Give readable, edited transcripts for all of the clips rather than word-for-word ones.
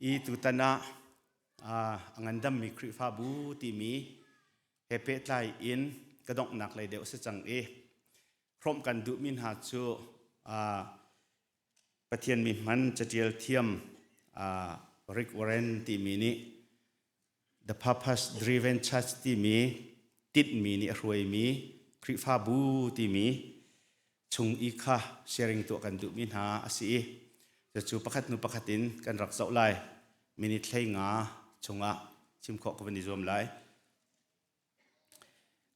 I tutan ah a ngandammi Khrihfabu timi he pehtlai in ka donghnak lei deuh si cang i hrawmh kan duhmi hna cu Pathian mi hman catial thiam Rick Warren timi nih The Purpose Driven Church timi tinhmi nih a hruaimi Khrihfabu timi chung i kha sharing tuah kan duhmi hna a si i cucu pakhat hnu pakhat in kan rak zoh lai. Minute 15 chungah chim khawh ka van i zuam lai.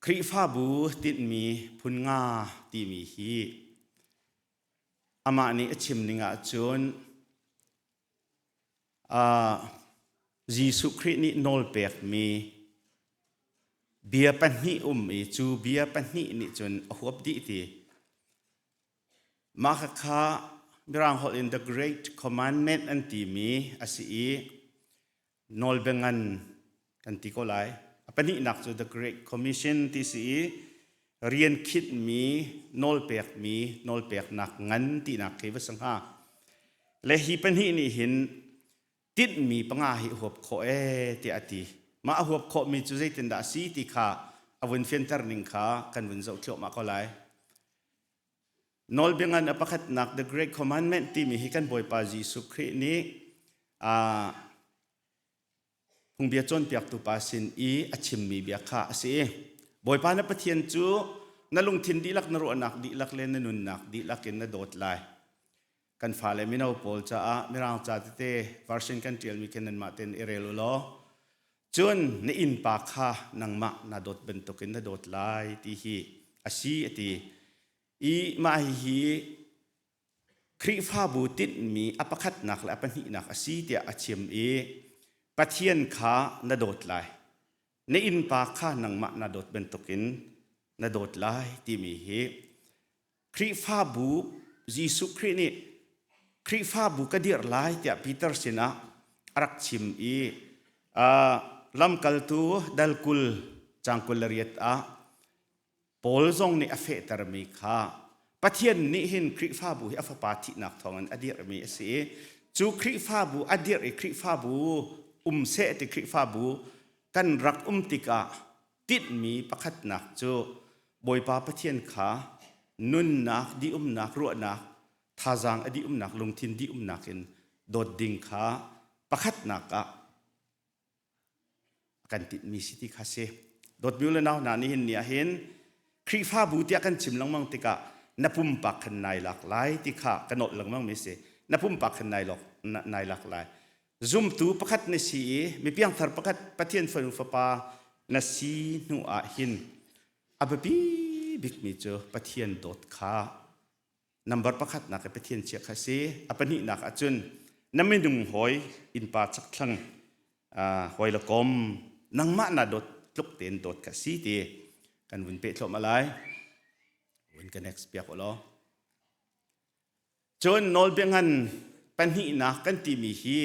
Khrihfabu tinhmi phun nga timi hi amah nih a chim ning ahcun Jesuh Khrih nih nawl pekmi bia pahnih um i cu bia pahnih nih cun a huap dih ti. Mah khakha Mirang holh in the Great Commandment an timi a si i nawlbia ngan kan ti ko lai. A pahnihnak cu the Great Commission ti si i rian khinhmi nawlpekmi nawlpeknak ngan tinak khi va si hnga. Le hi pahnih nih hin tinhmi panga hi huap khawh ee tiah a ti. Mah a huap khawhmi cu zeitindah a si ti kha a vun fianter ning kha kan vun zoh thluahmah ko lai. Nawlbia ngan a pakhatnak The Great Commandment timi hi kan Bawipa Jesuh Khrih nih phungbia cawnpiaktu pa sin i a chimmi bia kha a si. Bawipa na Pathian cu na lungthin dihlak na ruahnak dihlak le na nunnak dihlak in na dawt lai. Kan fale mino pawl caah Mirang ca tete version kan ṭialmi khin nanmah tein i rel u law cun na innpa kha nangmah na dawt bantukin na dawt lai ti hi a si a ti. I mah hihi Khrihfabu tinhmi a pakhatnak le a pahnihnak a si tiah a chim i Pathian kha na dawt lai. Na innpa kha nangmah na dawt bantukin na dawt lai timi hi Khrihfabu Jesuh Khrih nih Khrihfabu ka dirh lai tiah Peter sinah a rak chim i lamkaltu dal 20 cang 28 ah Paul zong nih a fehtermi kha Pathian nih hin Khrihfabu hi a fapa thihnak thawngin a dirhmi a si i cu Khrihfabu a dirh i Khrihfabu um seh ti Khrihfabu kan rak um tikah tinhmi pakhatnak cu Bawipa Pathian kha nunnak dihumnak ruahnak thazaang a dihumnak lungthin dihumnak in dawt ding kha pakhatnak ah kan tinhmi si ti kha si. Dawtmi u le nau hna nihin ni ah hin Khrihfabu tiah kan chim lengmang tikah na pumpak khan nai lak lai ti kha ka nolh lengmang mi si. Na pumpak khan nai lok nai lak lai. Zumtu pakhat na si i mi piangthar pakhat Pathian fanu fapa na si hnu ah hin a biapi bikmi cu Pathian dawt kha Number pakhatnak i Pathian chiah kha si. A pahnihnak ahcun na minung hawi innpa chakthlang hawi le kom nangmah na dawt tluk tein dawt kha si ti kan vun peh thluahmah lai. Vun ka next piak u law. Cun nawlbia ngan pahnihnak kan timi hi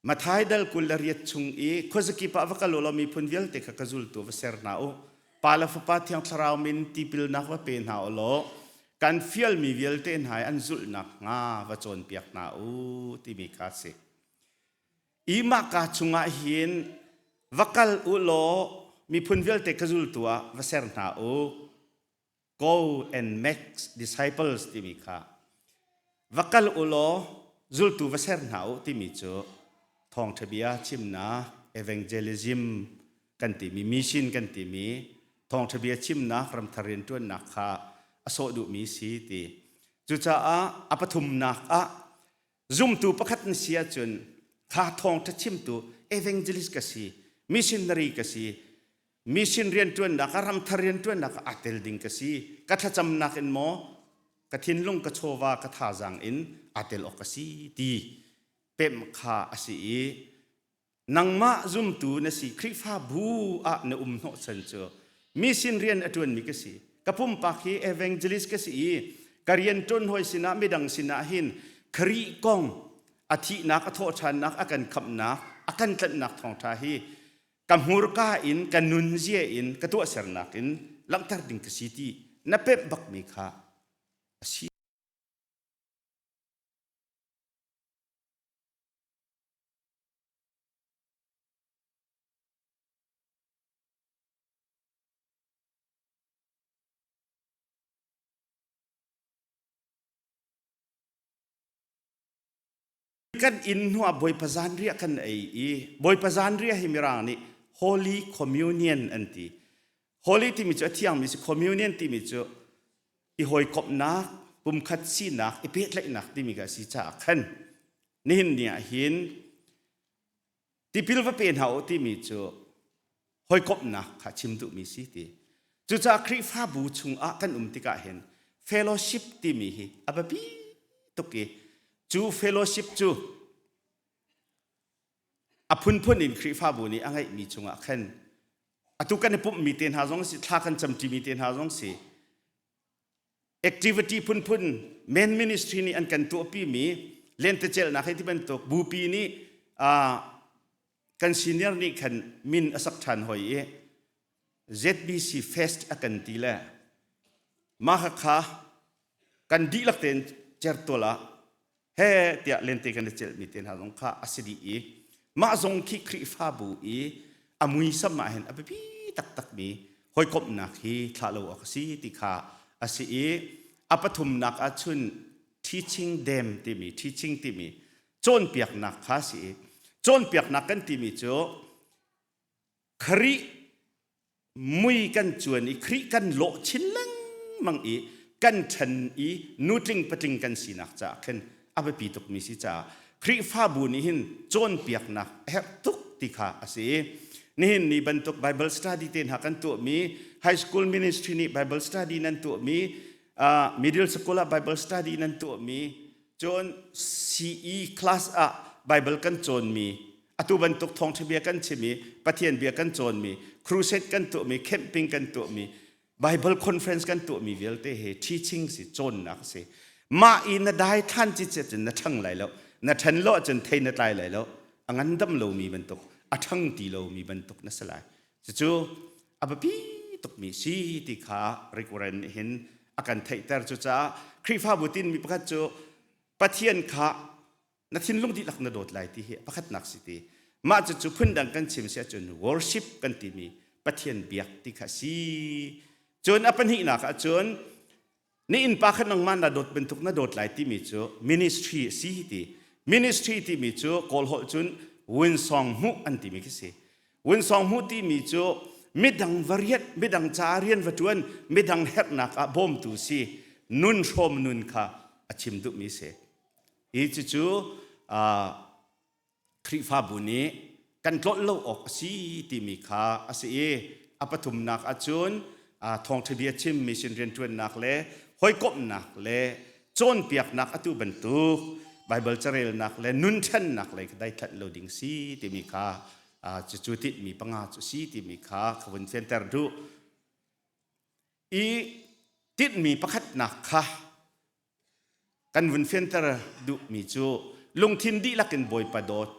Matthai dal 28 chung i khuazakip ah va kal u law miphun vialte kha ka zultu va ser hna u. Pa le Fapa Thiang Thlarau min tipilnak va pe hna u law kan fialmi vialte hna i an zulhnak hnga va cawnpiak hna u timi kha a si. I mahka chungah hin va kal u law miphun vialte ka zultu ah va ser hna u. Go and make disciples timi kha va kal u law zultu va ser hna u timi cu thawngṭha bia chimnak evangelism kan timi mission kan timi thawngṭha bia chimnak ramthar rianṭuannak kha a sawh duhmi si ti cucaah a pathumnak ah zumtu pakhat na si ahcun kha thawngṭha chimtu evangelist ka si missionary ka si mission rianṭuannak ah ramthar rianṭuannak ah aa tel ding ka si ka thlacamnak in maw ka thinlung ka chawva ka thazaang in aa tel awk ka si ti pemh kha a si i nangmah zumtu na si Khrihfabu ah na um hnawhchan cu mission rian a ṭuanmi ka si ka pumpak hi evangelist ka si i ka rian ṭuan hawi sinah midang sinah hin Khrih kong a thihnak a thawhṭhannak a kan khamhnak a kan tlanhnak thawngṭha hi ka hmurka in ka nunzia in ka tuahsernak in langhter ding ka si ti na pemh bakmi kha a si. kan inn hnu ah Bawipa zanriah kan ei i Bawipa zanriah hi Mirang nih Holy Communion an ti. Holy timi cu a thiangmi si, communion timi cu i hawikomhnak, pumkhat sinak, i pehtlaihnak timi kha a si caah khan nihin ni ah hin tipil va pe hna u timi cu hawikomhnak kha chim duhmi si ti. Cucaah Khrihfabu chungah kan um tikah hin fellowship timi hi a biapi tuk i cu fellowship cu a phunphun in Khrihfabu nih a ngeihmi chungah khan atu kan i pumhmi te hna zong si thla kan camṭimi te hna zong si activity phunphun men ministry nih an kan tuahpimi lentecelhnak hei ti bantuk bupi nih kan senior nih khan min a sak ṭhan hoi i ZBC Fest a kan ti le mah kha kan dihlak tein certual ah he tiah lente kan i celhmi te hna zong kha a si dih i mah zong khi Khrihfabu i a muisam ah hin a biapi taktakmi hawikomhnak hi thlah lo awk a si ti kha a si i a pathumnak ah cun teaching them timi teaching timi cawnpiaknak kha a si i cawnpiaknak kan timi cu Khrih mui kan cuan i Khrih kan lawh chin lengmang i kan ṭhen i nutling patling kan sinak caah khin a biapi tukmi si caah Khrihfabu nih hin cawnpiaknak a herh tuk ti kha a si. Nihin ni bantuk Bible study te hna kan tuahmi, high school ministry nih Bible study nan tuahmi, uh, middle school ah Bible study nan tuahmi, cun CE class ah Bible kan cawnmi, atu bantuk thawngṭha bia kan chim i Pathian bia kan cawnmi crusade kan tuahmi camping kan tuahmi Bible conference kan tuahmi vialte he teaching si cawnnak si mah i na dai thlan ci cun na ṭhang lai lo na ṭhan lo ahcun thei na tlai lai lo a ngandam lomi bantuk a ṭhang ti lomi bantuk na si lai cucu a biapi tukmi si ti kha Rick Warren nih hin a kan theihter cucaah Khrihfabu tinmi pakhat cu Pathian kha na thinlung dihlak na dawt lai ti hi pakhatnak si ti mah cucu phundang kan chim si ahcun worship kan timi Pathian biak ti kha si cun a pahnihnak ahcun ni innpa kha nangmah na dawt bantuk na dawt lai timi cu ministry a si ti ministry timi cu kawl holh cun winsong hmuh an timi khi si winsong hmuh timi cu midang va riat midang ca rian va tuan midang herhnak ah bawmtu si nun hrawm nun kha a chim duhmi si Hi cucu Khrihfabu nih kan tlolh lo awk a si timi kha a si i a pathumnak ahcun thawngṭha bia chim mission rianṭuannak le hawikomhnak le cawnpiaknak atu bantuk Baibal carelnak le nun ṭhennak lei kha daithlat lo ding si timi kha cucu tinhmi panga cu si timi kha ka vun fianter duh. I tinhmi pakhatnak kha Kan vun fianter duhmi cu lungthin dihlak in Bawipa dawt.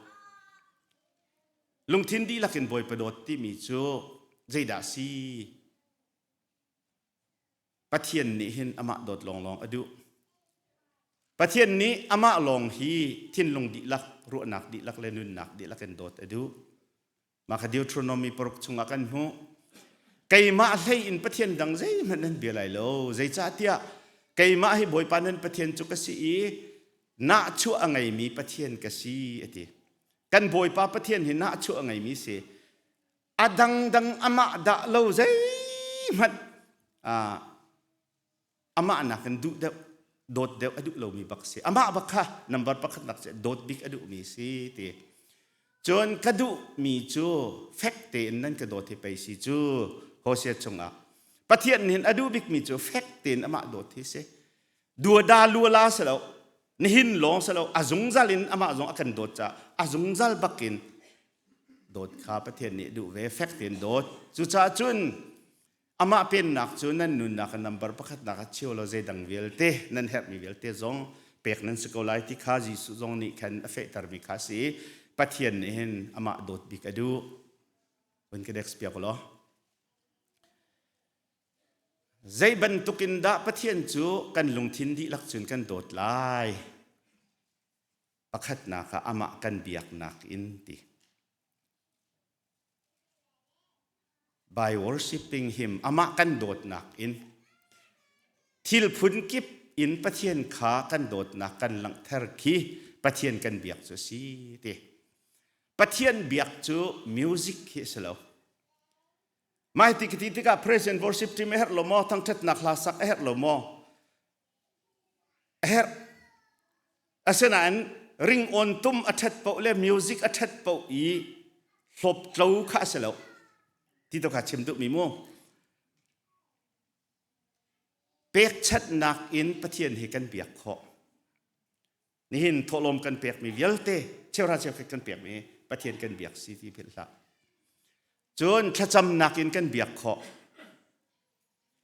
Lungthin dihlak in Bawipa dawt timi cu zeidah a si? Pathian nih hin amah dawt lawnglawng a duh. Pathian nih amah lawng hi thinlung dihlak, ruahnak dihlak le nunnak dihlak in dawt a duh. Mah kha Deuteronomy paruk chungah kan hmuh. Keimah hlei in Pathian dang zeihmanh nan bia lai lo. Zeicahtiah keimah hi Bawipa nan Pathian cu ka si i nahchuah a ngeimi Pathian ka si a ti. Kan Bawipa Pathian hi nahchuah a ngeimi si. A dangdang amah dah lo zeihmanh amah nakin duh deuh dawt deuh a duh lomi bak si amah bak kha number pakhat nak si dawt bik a duhmi si ti cun ka duhmi cu fek tein nan ka dawt hi pei si cu Hosea chungah Pathian nih a duh bikmi cu fek tein amah dawt hi si duada luala si lo nihin lawng si lo a zungzal in amah zong a kan dawt caah a zungzal bakin dawt kha Pathian nih duh ve fek tein dawt cucaah cun Amah pennak cu nan nunnak a number pakhatnak ah cheu law zeidang vialte nan herhmi vialte zong pek nan si ko lai ti kha Jesuh zong nih khan a fehtermi kha a si. Pathian nih hin amah dawt bik a duh. Vun ka dex piak law. Zei bantukin dah Pathian cu kan lungthin dihlak cun kan dawt lai? Pakhatnak ah amah kan biaknak in ti. By worshiping him, amah kan dawtnak in thil phun kip in Pathian kha kan dawtnak kan langhter khi. Pathian kan biak cu a si ti. Pathian biak cu music hi a si lo. Mai ti ka ti tikah praise and worship team a herh lo maw? Thangṭhatnak hla sak a herh lo maw? A herh. Asinain ringawn tum a ṭhat paoh le music a ṭhat paoh i hlawptlo kha a si lo. Ti to kha chim duhmi mu. Pekchanhnak in Pathian hi kan biak khawh. Nihin thawhlawm kan pekmi vialte cheuhra cheukhat kan pekmi Pathian kan biak si ti philh hlah. Cun thlacamnak in kan biak khawh.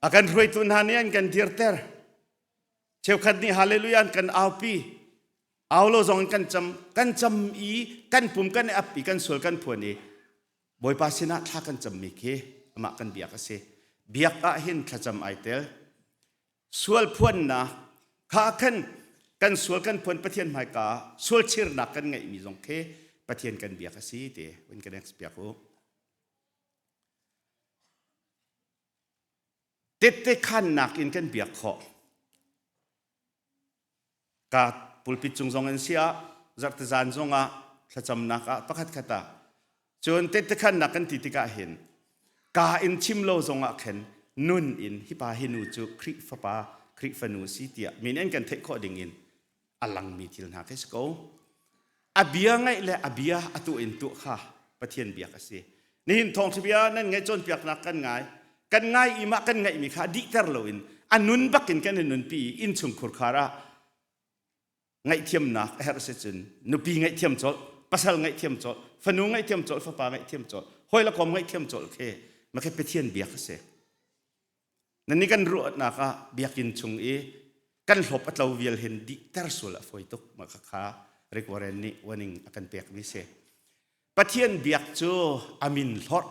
A kan hruaitu hna nih an kan dirter. Cheukhat nih hallelujah an kan aupi. Au lo zong in kan cam, kan cam i kan pum kan i ap i kan sual kan phuan i Bawipa sinah thla kan cammi khi amah kan biak a si. Biak ah hin thlacam ai tel. Sual phuannak kha khan kan sual kan phuan Pathian hmaika ah sual chirnak kan ngeihmi zong khi Pathian kan biak a si ti vun kan next piak u. Tette khannak in kan biak khawh. Ka pulpit cung zong in si ah zarhte zan zong ah thlacamnak ah pakhat khat ah cun tettekhannak kan ti tikah hin ka in chim lo zong ah khin nun in hi pa hi nu cu Khrih fapa Khrih fanu si tiah min an kan theih khawh ding in a langmi thil hna khi si ko. A bia ngaih le a bia a tuah in tuah kha Pathian biak a si. Nihin thawngṭha bia nan ngaih cawnpiaknak kan ngai. Kan ngai i mah kan ngaihmi kha dihter loin a nun bakin kan i nunpi i innchungkhur khar ah ngaihthiamnak a herh si cun nupi ngaihthiam colh, pasal ngaihthiam colh, fanu ngaihthiam colh, fapa ngaihthiam colh, hawi le kom ngaihthiam colh khi mah khi Pathian biak a si. Nan nih kan ruahnak ah biakinn chung i kan hlawp a tlo vial hin dihter sual a fawi tuk mah kha Rick Warren nih warning a kan pekmi si. Pathian biak cu a min hlorh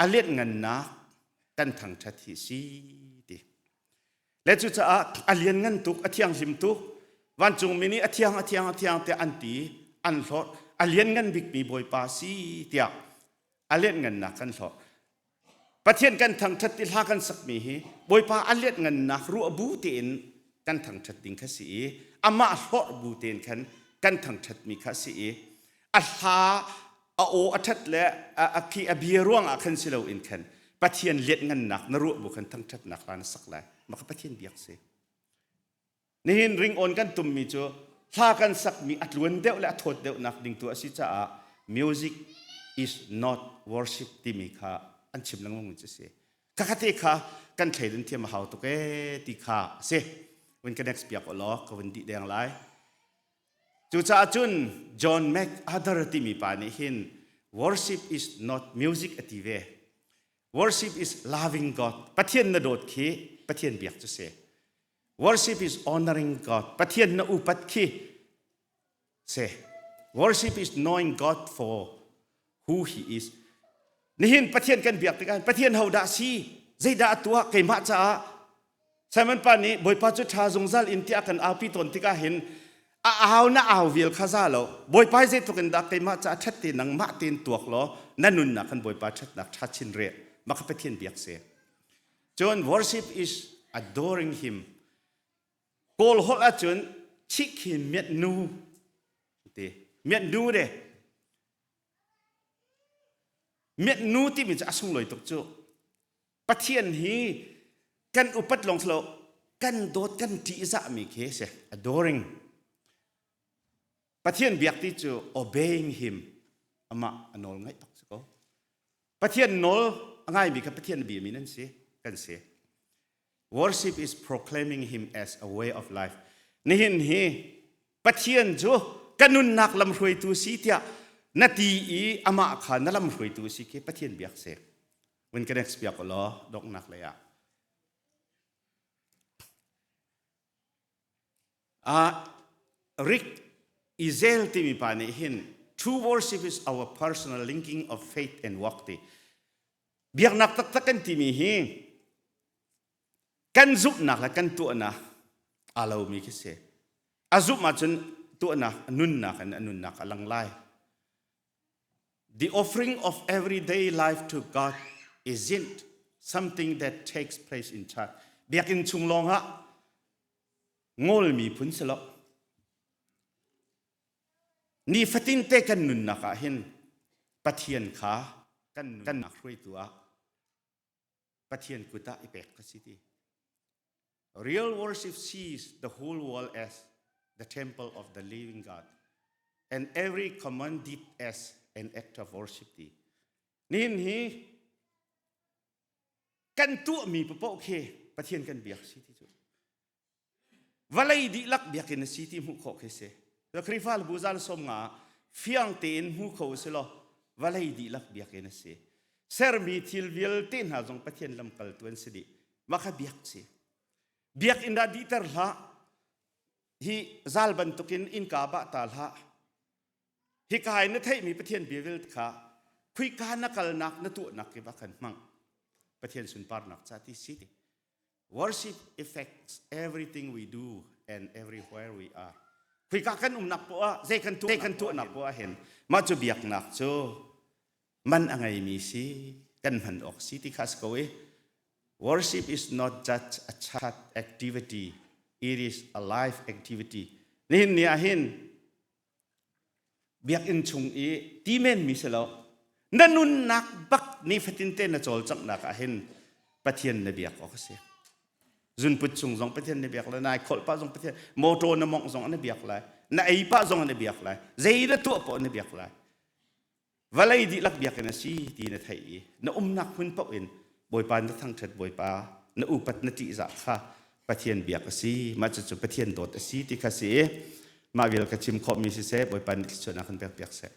a lianhngannak kan thangṭhat hi si ti. Le cucaah a lianngan tuk, a thianghlim tuk, vancungmi nih a thiang, a thiang, a thiang tiah an ti, an hlorh, a lianngan bikmi Bawipa si tiah a lianhngannak kan hlorh. Pathian kan thangṭhat ti hla kan sakmi hi Bawipa a lianhngannak ruah bu tein kan thangṭhat ding kha si i amah hlorh bu tein khan kan thangṭhatmi kha si i a hla a aw a ṭhat le a khi a bia ruangah khan si loin khan Pathian lianhngannak na ruah bu khan thangṭhatnak hla na sak lai mah kha Pathian biak si. Nihin ringawn kan tummi cu hla kan sakmi a tluan deuh le a thawt deuhnak ding tu a si caah music is not worship timi kha an chim lengmang mi cu si. Khakha te kha kan thleidan thiam a hau tuk ee ti kha a si. Vun ka next piak law ka vun dih deng lai. Cucaah cun John MacArthur timi pa nih hin worship is not music a ti ve. Worship is loving God. Pathian na dawt khi Pathian biak cu si. Worship is honoring God. Pathian na upat khi si. Worship is knowing God for who he is. Nihin Pathian kan biak tikah Pathian ho dah si? Zeidah a tuah keimah caah? Simon pa nih Bawipa cu ṭha zungzal in tiah kan aupi tawn tikah hin a au na au vial kha za lo. Bawipa zeitluk in dah keimah caah ṭhat te nangmah tein tuak law na nunnak kan Bawipa ṭhatnak ṭha chin rel. Mah kha Pathian biak si. Cun worship is adoring him. Kawl holh ahcun chikhi miat nu ti miat nu de miat nu timi cu a sunglawi tuk cu Pathian hi kan upat lawng silo kan dawt kan ṭihzahmi khi si adoring Pathian biak ti cu obeying him amah a nawl ngaih bak si ko Pathian nawl a ngaimi kha Pathian biami nan si kan si. Worship is proclaiming him as a way of life. Nihin hi Pathian cu ka nunnak lamhruaitu si tiah na ti i amah kha na lamhruaitu si khi Pathian biak si. Vun ka next piak law donghnak lei ah. Uh, Rick Izel timi pa nih hin true worship is our personal linking of faith and work ti. Biaknak taktak kan timi hi kan zumhnak le kan tuahnak aa lomi khi si. A zumh ahcun tuahnak nunnak in a nunnak a lang lai. The offering of everyday life to God isn't something that takes place in church. Biakinn chung lawngah. Ngol miphun si lo. Nifatin te kan nunnak ah hin Pathian kha kan nunnak hruaitu ah Pathian kut ah i pek ka si ti. Real worship sees the whole world as the temple of the living God and every common deed as an act of worship ti. Nihin hi kan tuahmi paoh khi Pathian kan biak si ti cu. Vawlei dihlak biakinn a si ti hmuh khawh khi si. Khrihfa bu zal som nga fiang tein hmu kho si law vawlei dihlak biakinn a si. Sermi thil vialte hna zong Pathian lamkaltu an si dih. Mah kha biak si. Biakinn dah dihter hlah. Hi zal bantukin innka bah ta hlah. Hika in na theihmi Pathian bia vialte kha khuika na kalnak na tuahnak kip ah khan hmang. Pathian sunparnak ca ti si ti. Worship affects everything we do and everywhere we are. Khuika kan umnak poah zei kan tuah kan tuahnak poah hin mah cu biaknak cu man a ngeimi si kan hman awk si ti kha si ko i worship is not just a chat activity it is a life activity nihin ni ah hin biakinn chung i ti menmi si lo na nunnak bak nifatin te na cawlcanghnak ah hin Pathian na biak awk a si zunput chung zong Pathian na biak lai nai kholh pah zong Pathian motor na mongh zong na biak lai na ei pah zong na biak lai zei na tuah paoh na biak lai Vawlei dihlak biakinn a si ti na theih i na umnak hmun paoh in Bawipa na thangṭhat Bawipa na upat na ṭihzah kha Pathian biak a si mah cucu Pathian dawt a si ti kha si i mah vial ka chim khawhmi siseh Bawipa nih thluachuahnak kan pekpiak seh.